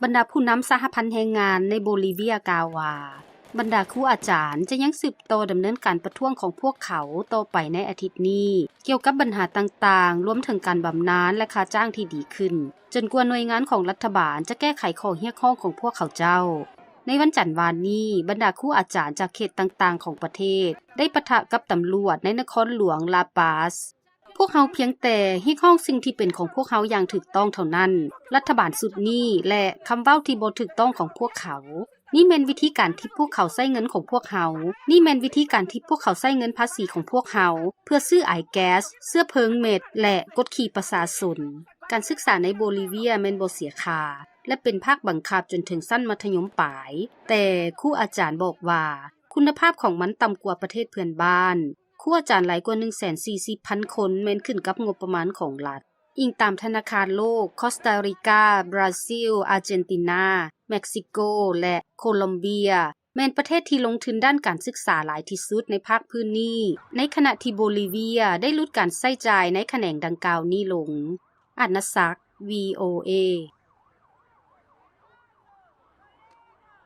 ບັນດາຜູ້ນຳສະຫະພັນແຮງງານໃນໂບລີເວຍກ່າວວ່າ ບັນດາຄູອາຈານຈະຍັງສືບຕໍ່ດຳເນີນການປະທ້ວງຂອງພວກເຂົາຕໍ່ໄປໃນອາທິດນີ້ ກ່ຽວກັບບັນຫາຕ່າງໆ ລວມເຖິງການບຳນານ ແລະ ຄ່າຈ້າງທີ່ດີຂຶ້ນ ຈົນກວ່າໜ່ວຍງານຂອງລັດຖະບານຈະແກ້ໄຂຂໍ້ຮຽກຮ້ອງຂອງພວກເຂົາເຈົ້າ. ໃນວັນຈັນວານນີ້, ບັນດາຄູອາຈານຈາກເຂດຕ່າງໆຂອງປະເທດ ໄດ້ປະທະກັບຕຳຫຼວດໃນນະຄອນຫຼວງລາປາສ. ພວກເຮົາພຽງແຕ່ຮຽກຮ້ອງສິ່ງທີ່ເປັນຂອງພວກເຮົາຢ່າງຖືກຕ້ອງເທົ່ານັ້ນ. ລັດຖະບານຊຸດນີ້ ແລະ ຄຳເວົ້າທີ່ບໍ່ຖືກຕ້ອງຂອງພວກເຂົາ. ນີ້ແມ່ນວິທີການທີ່ພວກເຂົາໃຊ້ເງິນຂອງພວກເຮົາ. ນີ້ແມ່ນວິທີການທີ່ພວກເຂົາໃຊ້ເງິນພາສີຂອງພວກເຮົາ ເພື່ອຊື້ອາຍແກັສ, ເຊື້ອເພີງເມັດ ແລະ ກົດຂີ່ປະຊາຊົນ. ການສຶກສາໃນໂບລີເວຍແມ່ນບໍ່ເສຍຄ່າ ແລະ ເປັນພາກບັງຄັບຈົນເຖິງຊັ້ນມັດທະຍົມປາຍ. ແຕ່ຄູອາຈານບອກວ່າ ຄຸນນະພາບຂອງມັນຕ່ຳກວ່າປະເທດເພື່ອນບ້ານ. ຄູອາຈານຫຼາຍກວ່າໜຶ່ງແສນສີ່ສິບພັນຄົນແມ່ນຂຶ້ນກັບງົບປະມານຂອງລັດ. ອີງຕາມທະນາຄານໂລກ, ຄອສຕາຣິກາ, ບຣາຊິລ, ອາເຈນຕິນາ, ເມັກຊິໂກ ແລະ ໂຄລອມເບຍ ແມ່ນປະເທດທີ່ລົງທຶນດ້ານການສຶກສາຫຼາຍທີ່ສຸດໃນພາກພື້ນນີ້, ໃນຂະນະທີ່ໂບລີເວຍໄດ້ຫຼຸດການໃຊ້ຈ່າຍໃນຂະແໜງດັ່ງກ່າວນີ້ລົງ. ອານາສັກ, ວີໂອເອ.